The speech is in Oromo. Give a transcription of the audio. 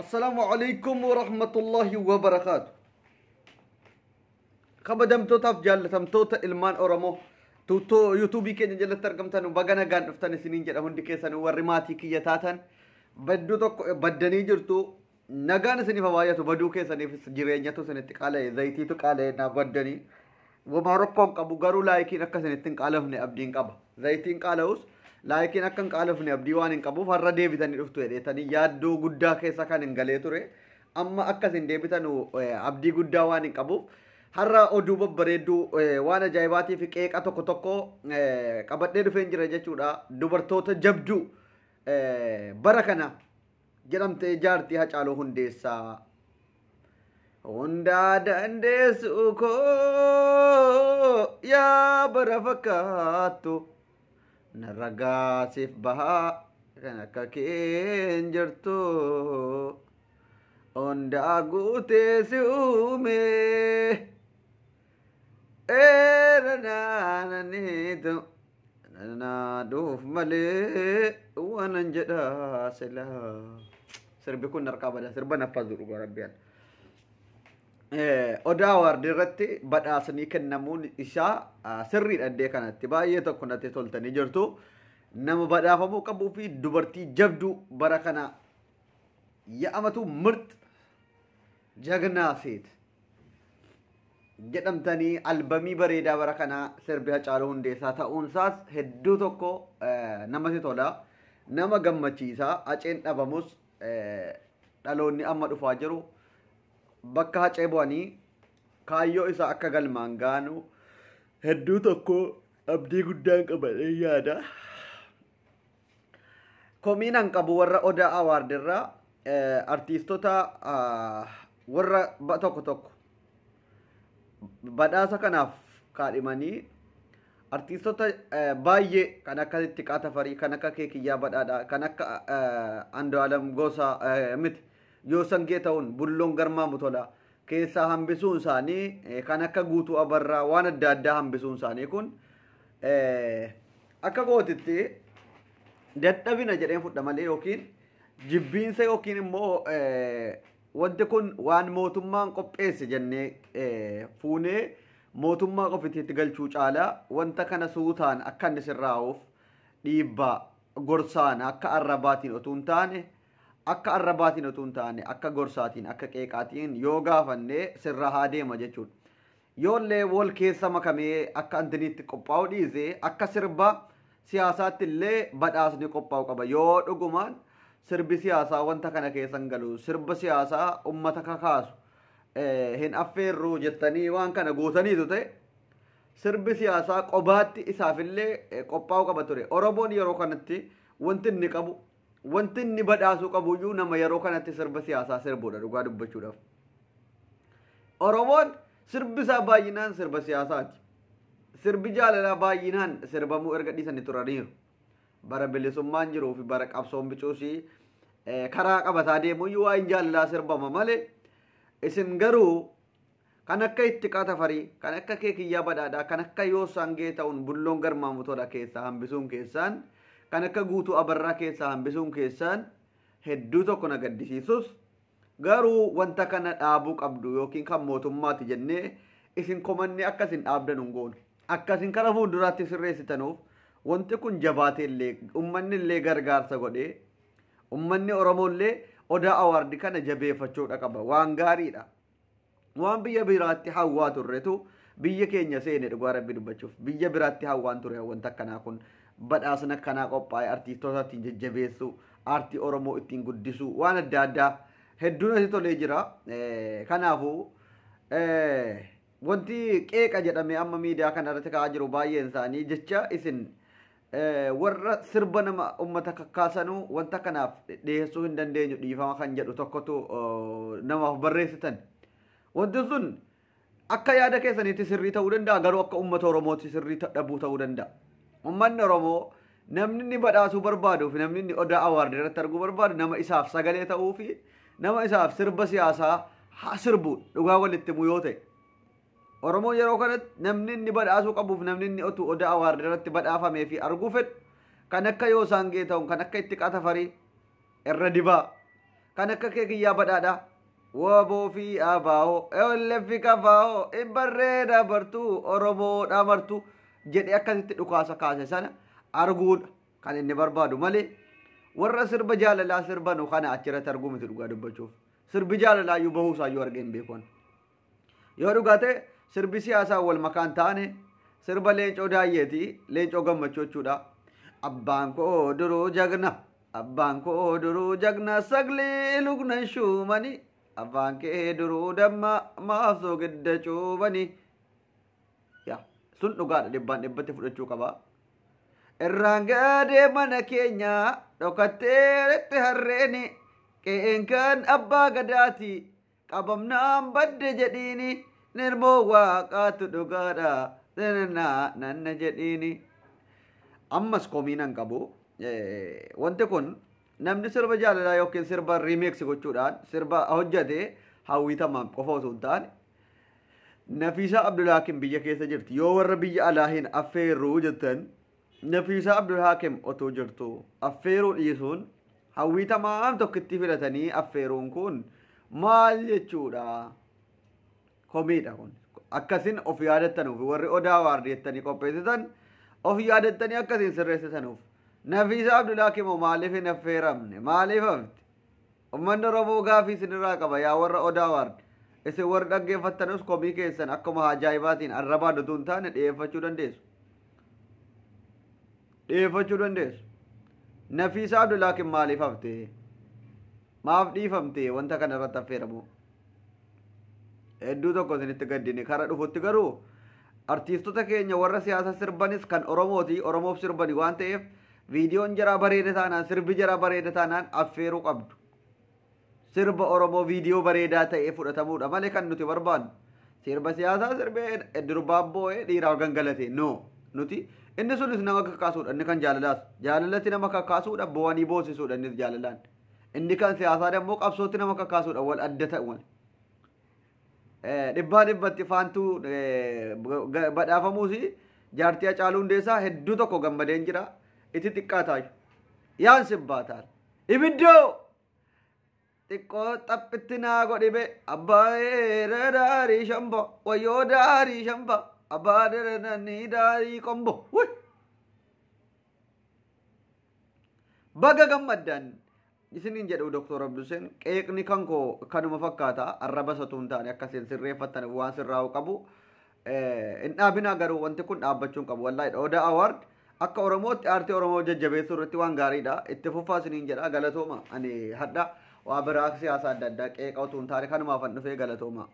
Assalaamu alaikum wa rahmatullahi wa barakaatu. Kabajamtootaaf jaallatamtoota ilmaan Oromoo tuutoo yuutuubii keenya jalatti argamtan, baga nagaan dhuftan isiniin jedha. Hundi keessanuu warri maatii kiyya taatan badduu tokko baddanii jirtu, nagaan isiniif baay'atu. Baduu keessaniif jireenyatu isinitti qaala'e, zayitiitu qaala'e na baddanii. Wamaa rakkoon qabu, garuu laayikiin akka isinitti hin qaalofne abdiin qaba. Zayitiin qaala'us laayikiin akka hin qaalofne abdii waan hin qabuuf, har'a deebitanii dhuftu jedheetanii yaaddoo guddaa keessa kan hin galee ture. Amma akka isin deebitan abdii guddaa waan hin qabuuf, har'a oduu babbareedduu waan ajaa'ibaatii fi qeeqa tokko tokko qabadhee dhufeen jira jechuudha. Dubartoota jabduu bara kana jedhamtee jaartii Hacaaluu Hundeessaa. Hundaa dandeessu koo yaa bara fakkaattu, narra gaasiif bahaa kan akka keen jirtu, hundaa guutee si uume eeranaananiitu naa malee waanan jedha sila. Sirbi kun harkaa bada, sirba naffasu dhugaa rabbiyaan. Odaa Awaard irratti badhaasanii kennamuun isaa sirriidha. Iddee kanatti baay'ee tokko natti toltanii jirtu. Nama badhaafamuu qabuu fi dubartii jabduu bara kana የዓመቱ ምርጥ ጀግና ሴት jedhamtanii albamii bareedaa bara kana sirbi Hacaaluu Hundeessaa ta'uunsaas hedduu tokko namatti tola. Nama gammachiisa. Haceen dhabamus dhaloonni amma dhufaa jiru bakka Hacee bu'anii kaayyoo isaa akka galmaan gaanu hedduu tokko abdii guddaan qabadhee yaada. Komiin an qabu warra Odaa Awaard irraa artiistota warra tokko tokko badhaasa kanaaf kaadhimanii, artiistota baay'ee kan akka Ittiqaa Tafarii, kan akka Keekiyyaa Badhaadhaa, kan akka Andu'aalam Gosaa miti, Yoosan Geeta'uun, Bulloon Garmaamu Tola keessaa hambisuun isaanii, kan akka Guutuu Abarraa waan adda addaa hambisuun isaanii kun akka gootitti dadhabina jedheen fudha malee, yookiin jibbiinsa yookiin immoo wanti kun waan mootummaan qopheesse jennee fuunee mootummaa qofitiitti galchuu caalaa, wanta kana suutaan akka inni sirraa'uuf dhiibbaa gorsaan, akka arrabaatiin otuu hin taane, akka gorsaatiin, akka qeeqaatiin yoo gaafannee sirra haa deema jechuudha. Yoollee wal keessa makamee akka antiniitti qophaa'u dhiisee, akka sirba siyaasaatti illee badhaasni qophaa'u qaba. Yoo dhugumaan sirbi siyaasaa wanta kana keessa hin galu, sirba siyaasaa ummata kakaasu hin affeerru jettanii waan kana gootaniitu ta'e, sirbi siyaasaa qobaatti isaafillee qophaa'u qaba ture. Oromoon yeroo kanatti wanti inni qabu, wanti inni badhaasuu qabuyyuu nama yeroo kanatti sirba siyaasaa sirbuudha dhugaa dubbachuudhaaf. Oromoon sirbi isaa baay'inaan sirba siyaasaati. Sirbi jaalalaa baay'inaan sirbamuu erga dhiisanii turaniiru. Bara bilisummaan jiruu fi bara qabsoon bicuusii karaa qabataa deemuyyuu waa'een jaalalaa sirbama malee, isin garuu kan akka Ittiqaa Tafarii, kan akka Keekiyyaa Badhaadhaa, kan akka Yoosaan Geeta'uun, Bulloon Garmaamu Tola keessaa hambisuun keessaan, kan akka Guutuu Abarraa keessaa hambisuun keessaan hedduu tokko na gaddisiisus, garuu wanta kana dhaabuu qabdu yookiin kan mootummaati jennee isin komannee akka isin dhaabdan hin goonu. Akka isin kara fuulduraatti sirreessitanuuf wanti kun jabaatee illee uummanni illee gargaarsa godhee, uummanni Oromoo illee Odaa Awaardi kana jabeeffachuudha qaba. Waan gaariidha. Waan biyya biraatti hawwaa turretu biyya keenya seene dhugaa rabbi dubbachuuf. Biyya biraatti hawwaan ture wanta akkanaa kun, badhaasni akkanaa qophaa'e artiistoota ittiin jajjabeessuu, aartii Oromoo ittiin guddisuu, waan adda addaa hedduun natti tolee jira. Kanaafuu wanti qeeqa jedhamee amma miidiyaa kana irratti ka'aa jiru baay'een isaanii jecha isin warra sirba nama ummata kakkaasanuu wanta kanaaf dhiyeessuu hin dandeenyu, dhiifama kan jedhu tokkotu namaaf barreessitan. Wanti sun akka yaada keessaniitti sirrii ta'uu danda'a, garuu akka uummata Oromootti sirrii dhabuu ta'uu danda'a. Uummanni Oromoo namni inni badhaasuu barbaaduu fi namni inni Odaa Awaard irratti arguu barbaadu nama isaaf sagalee ta'uu fi nama isaaf sirba siyaasaa haa sirbu dhugaa walitti himu yoo ta'e. Oromoon yeroo kanatti namni inni badhaasuu qabuuf namni inni otuu Odaa Awaard irratti badhaafamee fi arguu fedhu kan akka Yoosaan Geeta'uun, kan akka Ittiqaa Tafarii irra dibaa, Kan akka Keekiyyaa Badhaadhaa Waboo fi Abaa'oo OLF Kafaa'oo hin barree dabartuu Oromoo dhamartuu jedhee akkasitti dhukaasa kaase sana arguudha kan inni barbaadu malee warra sirba jaalalaa sirbanu kana achirratti arguu miti dhugaa dubbachuuf. Sirbi jaalalaa iyyuu bahuu isaayyuu argee hin beeku. Yoo dhugaa ta'e sirbi siyaasaa wal makaan taane sirba Leencoo Daayyeeti, Leencoo Gammachuu jechuudha. Abbaan koo duruu jagna, abbaan koo duruu jagna, saglee lugna shuumani, abbaan kee duruu damma maaf soogidda cuubani. Yaa sun dhugaadha, dhibbaan dhibbatti fudhachuu qaba. Irraan gadee mana keenya dhokatteetti harreeni qe'een kan abbaa gadaati qabamnaan badde jedhiini nirmoo waaqaatu dhugaadha nanna jedhiini. Ammas komiinan qabu. Wanti kun namni sirba jaalalaa yookiin sirba remix gochuudhaan sirba hojjate hawwitamaan qofa osoo hin taane Nafiisaa Abdulhaakim biyya keessa jirti. Yoo warra biyya alaa hin affeerruu jettan, Nafiisaa Abdulhaakim otoo jirtu affeeruu dhiisuun, hawwitamaan tokkitti filatanii affeeruun kun maal jechuudha? Komiidha kun. Akkasin of yaadattanuuf warri Odaa Award jettanii qopheessitan of yaadattanii akkasiin sirreessitanuuf. Nafiisaa Abdulhaakim maaliif hin affeeramne? Maaliif hafti? Uummanni Oromoo gaafii isinirraa qaba yaa warra Odaa Award. Isin warri dhaggeeffattanus komii keessan akkuma ajaa'ibaatiin arrabaan utuu hin taane dhiyeeffachuu dandeessu. Dhiyeeffachuu dandeessu. Nafiisaa Abdulhaakim maaliif hafte? Maaf dhiifamte wanta kana irratti affeeramu? Hedduu tokko isinitti gaddine. Kara dhufutti garuu artiistota keenya warra siyaasa sirbanis kan Oromooti, Oromoof sirbani waan ta'eef, viidiyoon jaraa bareeda taanaan, sirbi jaraa bareeda taanaan affeeruu qabdu. Sirba Oromoo viidiyoo bareedaa ta'ee fudhatamuudha malee kan nuti barbaannu. Sirba siyaasaa sirbee durbaan boo'ee dhiiraaf gangalate, no, nuti inni sunis nama kakkaasuudha. Inni kan jaalalaas jaalalatti nama kakkaasuudha, bo'anii boosisuudha innis jaalalaan. Inni kan siyaasaa immoo qabsootti nama kakkaasuudha, wal adda ta'u malee. Dhibbaa dhibbatti faantuu badhaafamuus jaartii Hacaaluu Hundeessaa hedduu tokko gammadeen jira. Itti xiqqaataayu. Yaan sibbaataan. Ibiddoo! Xiqqoo xaphitti naa godhibe abbaa daarii shamba wayyoo daarii shamba abbaa darananii daarii qombo. Baga gammaddan isiniin jedhu Dr. Abduseen. Qeeqni kan koo kanuma fakkaata, arraba isatu hin taane akkasiin sirreeffattan waan sirraa'u qabu. Hin dhaabinaa garuu, wanti kun dhaabbachuu hin qabu. Wallaahi Odaa Award akka Oromootti aartii Oromoo jajjabeessuu irratti waan gaariidha. Itti fufaa isiniin jedha, galatooma. Ani hadha waa biraa siyaasa adda addaa qeeqa utuu hin taane kanumaaf an dhufee, galatooma.